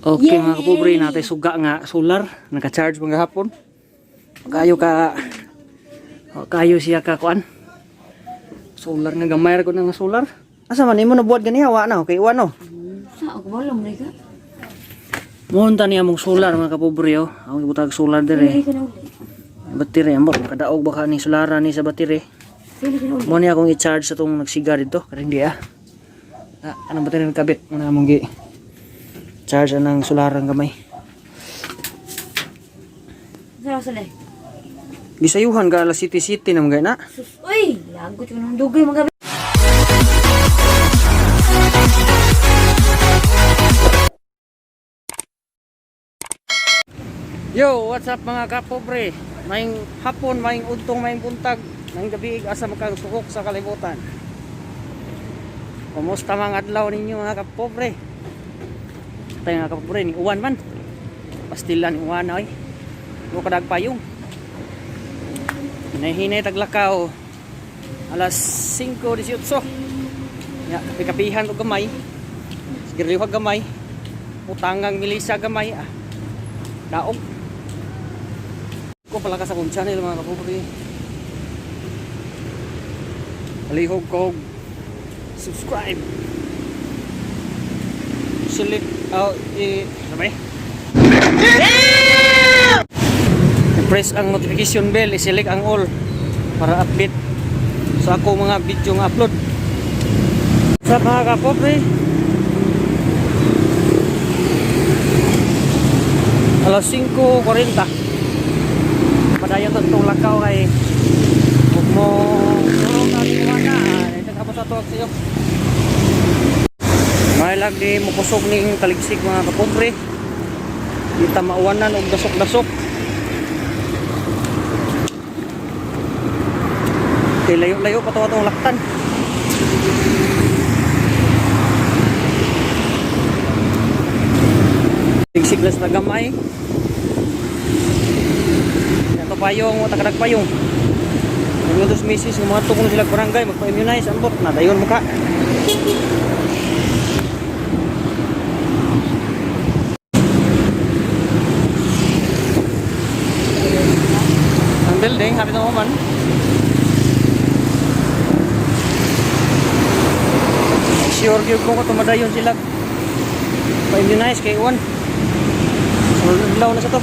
Okay, mga kapobre, natay suga nga solar, naka-charge mga hapon. Kayo ka kayo siya ka kuan. Solar nga gamay ra ko na nga solar. Asa man imo nabuhat ganiha wa na, okay wa no. Sa ako ba lang ka? Mohon ni among solar, mga kapobre, oh. Ang ibutag solar dire. Pili ka na uli. Battery ambot kadaog baka ni solara ni sa battery. Pili ka na uli. Mo ni akong i-charge sa tong nagsiga dito karon di ah. Ah, anong battery nagkabit mo na among gi charge anang solar ang gamay. Sa sa lay. Gisayuhan ka alas city city na mga na. Sus, uy, lagot ko ng dugay mga. Yo, what's up, mga kapobre? Maing hapon, maing udtong, maing buntag, maing gabi, asa makagtukok sa kalibutan. Kumusta mga adlaw ninyo, mga kapobre? Tayo, mga kapobre, ni uwan man. Pastilan ni uwan oy. Mo kadag payong. Hinahinay taglakaw. Alas 5:18. Ya, kapi-kapihan og gamay. Siguro gamay. Utangang milisa gamay ah. Daog. Ko pala ka sa akong channel, mga kapobre. Palihog ko subscribe. Select out i ano ba eh? I-press ang notification bell, i-select ang all para update sa ako mga video nga upload. Sa mga kapobre, alas 5:40. Padayon to itong lakaw kay huwag mo tulong na rin na nagkapos sa tuwag sa'yo. May lang di mo kusog ning taligsik, mga kapobre. Di ta mauwanan og dasok-dasok. Kay layo-layo pa to atong laktan. Taligsik las na gamay. Ato payong, wata kadag payong. Yung 2 meses, ng mga tukong sila barangay, magpa-immunize, ambot na, dayon mo ka. Ang building, happy na man. Sure, gyud ko ko tumadayon sila. Pa-immunize kay Juan. Sunod na sa to.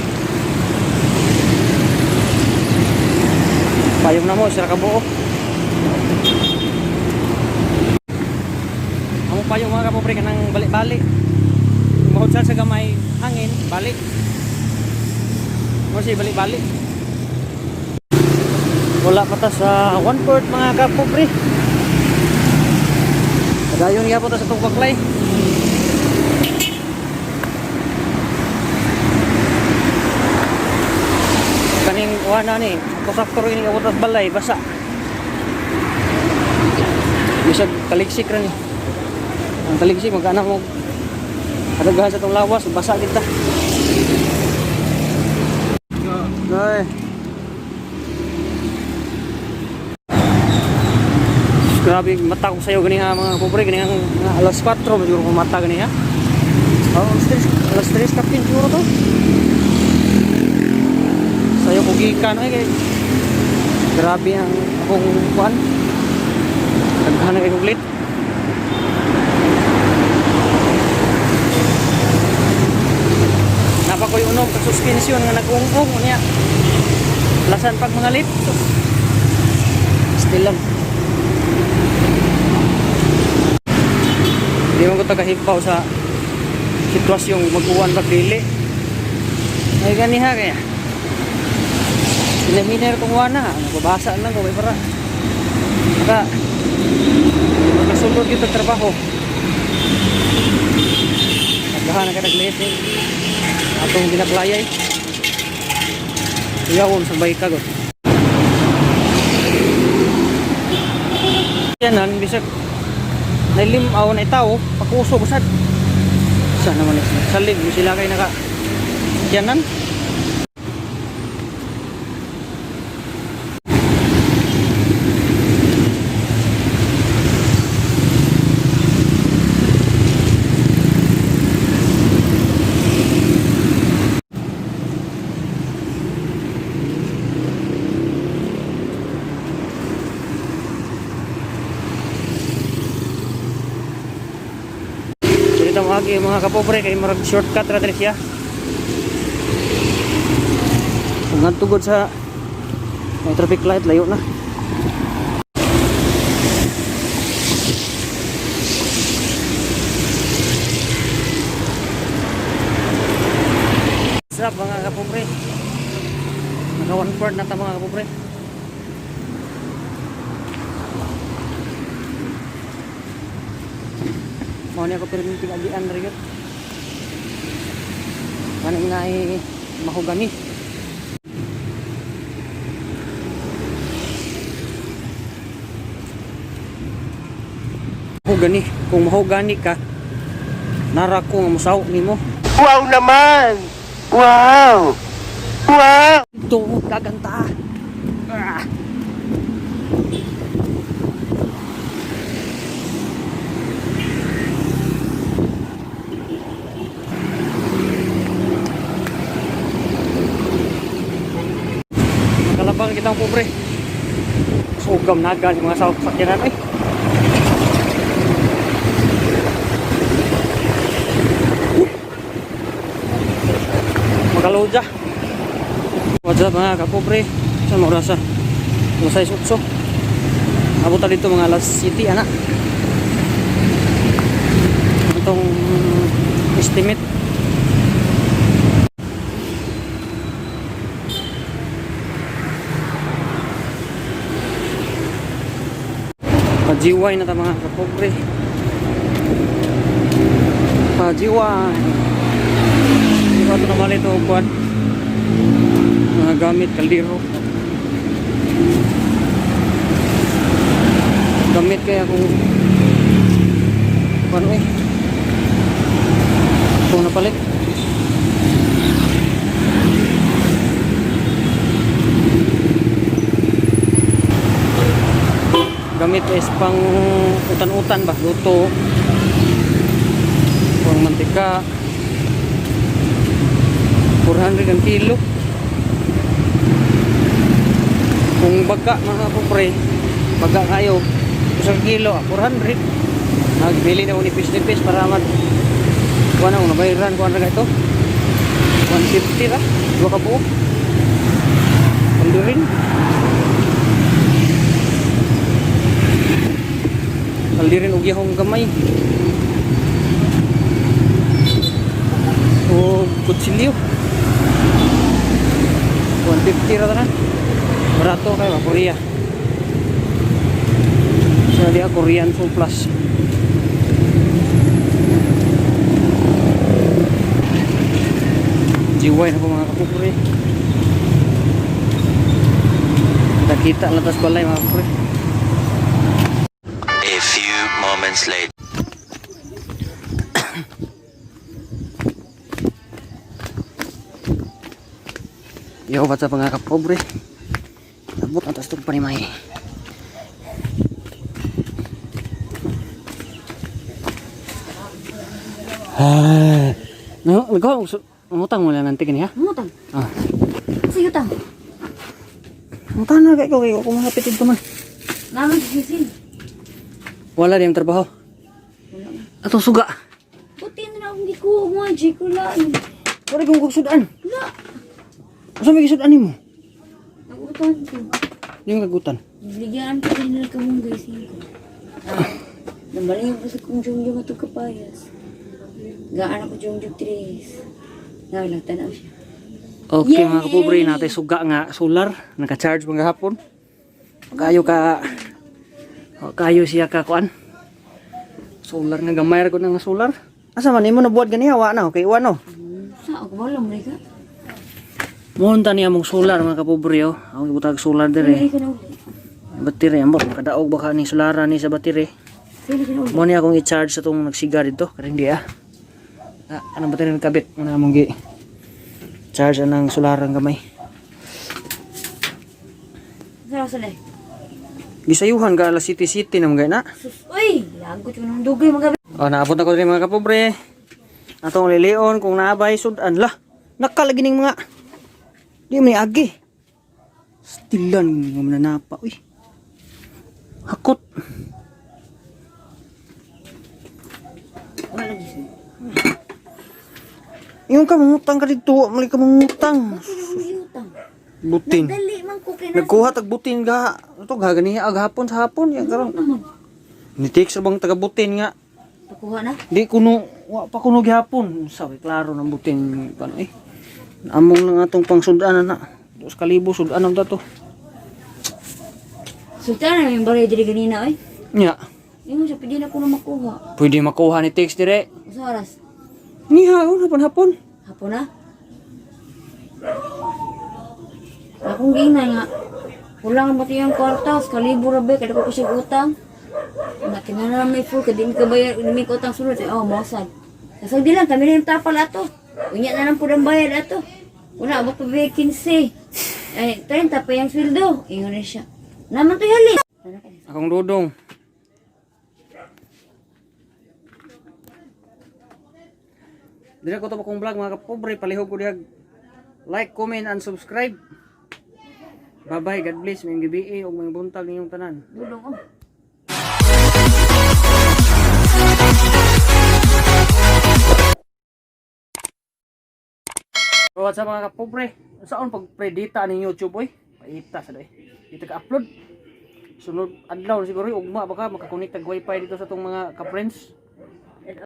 Payong na mo, sira ka buo. Amo payong, mga kapobre, kanang bali-bali. Mahod sa gamay hangin, bali. Mo si bali-bali. Wala pa ta sa one fourth, mga kapobre. Padayon gyapon ta sa tong baklay. Kaning wala ni, sakto rin ni abot balay basa. Bisag taligsik ra ni. Ang taligsik magkaanak mo kadaghan sa tong lawas, basa kita. Ay. Grabe mata ko sa'yo gani ha, mga pobre, gani ang mga alas 4 siguro ko mata gani ha. Oh, alas 3, alas 3 kapin siguro to. Sayo ko gikan ay kay grabe ang akong kuan. Daghan na kay kong late. Napa ko'y unom kag suspension nga nag-ungong niya. Lasan pag mga late. Sus. Still lang. Di man ko tagahibaw sa sitwasyong mag-uwan pag dili. Ay ganiha kaya. Hinahinay kong wana, nababasa lang ko kay para. Maka makasulod dito trabaho. Nagdahan na ka nagliit eh. Atong ginaplayay. Iyawon sa bay kagot. Yanan bisag nalimaw na itaw, pakusog sad. Sa naman is salig mo sila kay naka yanan. agi mga kapobre kay murag shortcut ra diri siya. Kung ngadto gud sa may traffic light, layo na. What's up, mga kapobre? Naka one part na ta, mga kapobre. Mao ni ako permi pinagian ra yun. Kanang na ay mahogani. Mahogani, kung mahogani ka, nara ko nga musaw nimo. Wow naman! Wow! Wow! Ito, gaganta. Ah. Nakalabang kitang pobre. Sugam na gali mga sakyanan ay. Magaloja. What's up, mga kapobre? Saan mo orasa? Alas 6:08. Abot ta dito mga alas 7 ana. Itong estimate. Pa-GY na ta, mga kapobre. Pa-GY. Hindi ko ito naman ito kuwan. Mga gamit, kaldero. Gamit kaya kung ano eh. Kung napalit. Gamit is pang utan-utan ba, luto. Pang mantika. 400 ang kilo. Kung baga, mga kapre, baga kayo, isang kilo, 400. Nagbili na ko nipis-nipis para mag kuha na, kung nabayaran, kuha na ito. 150 ra, dua ka buo. Kaldirin. Kaldirin og yahong gamay. O kutsilyo. 150 ra tanan. Barato kayo ba? Korea. So, diya Korean full plus. GY na po, mga kapupre. Kita-kita lang tas balay, mga kapupre. A few moments later. Yo, what's up, mga kapobre? Abot ang tas pa ni May. Ah, no, ikaw, umutang mo lang nanti gini ha? Mutang. Ah. Sa utang. Utang na kayo, kayo, kung mahapit ito man. Naman si Sisin. Wala din trabaho. Wala na. Atong suga. Buti na akong gikuha mo, G ko lang. Wala kong kagsudan. Wala. Asa may gisudan nimo? Nagutan ko. Di mo kagutan. Bigyan ko rin nila kamunggay singko. Ah, nambaling ko sa kong jungjung ato kapayas. Gaan ako jungjung tres. Nawala, tanaw siya. Okay, mga Yay! kapobre, natay suga nga solar, naka-charge mga hapon. Kayo ka kayo siya ka kuan. Solar nga gamay ra gud na nga solar. Asa man nimo nabuhat ganiha wa na, okay wa no. Sa ako ba lang ka? Mohon tani among solar, mga kapobre, oh. Ako gibutag solar Pili dire. ka na uli. Battery ambot kadaog baka ni solara ni sa battery. Pili ka na uli. Mo ni akong i-charge sa tong nagsiga dito karon di ah. Ah, anong battery kabit mo na among gi charge anang solar ang gamay. Sa sa lay. Gisayuhan ka alas City City na mga na. Sus, uy, lagot ko ng dugay mga O, naabot na ko rin, mga kapobre. Atong lilion kung naabay sudan lah. Nakalagi ning mga di man ni agi. Stilan nga mananapa uy. Hakot. Wala lagi siya. Ingon ka mangutang ka dito, wa man ka mangutang. Bakit akong giutang? Butin. Nagdali man ko kay nasa. Nagkuha tag butin ga. Ito ga ganiya ag hapon sa hapon ya karon. Naman. Ni text bang taga butin nga. Pakuha na. Di kuno wa pa kuno gihapon. Sabi klaro ng butin paano eh. Among lang atong pangsudan na. 2,000 sudan ang dato. Sultan na yung barya diri ganina oy. Nya, Ingon siya pwede na ko na makuha. pwede makuha ni text dire. Usa oras. Niha, oh, hapon hapon. Hapon na. Akong giingnan nga. Kulang ba ito yung kwarta? Sa kalibo ra ba? Kada ko ko siya utang. Na kinahanglan may full kay di mi kabayad, di mi kautang sunod. Eh, oh, mausad. Kasag di lang kami na yung tapal ato. Unya na lang po ang bayad ato. Una, abot pa ba 15. Eh, 30 pa yung sweldo. Ingon na siya. Naman to yali. Akong dudong. Dire ko to akong vlog, mga kapobre, palihog ko dihag like, comment and subscribe. Bye bye, God bless, may gabi ug may buntag ninyong tanan. Dudong, oh. So, what's up, mga kapobre? Saan pag predita ni YouTube oy? Paita sa doy. Dito ka upload. Sunod adlaw na siguro, ugma baka makakonect tag wifi dito sa tong mga ka-friends.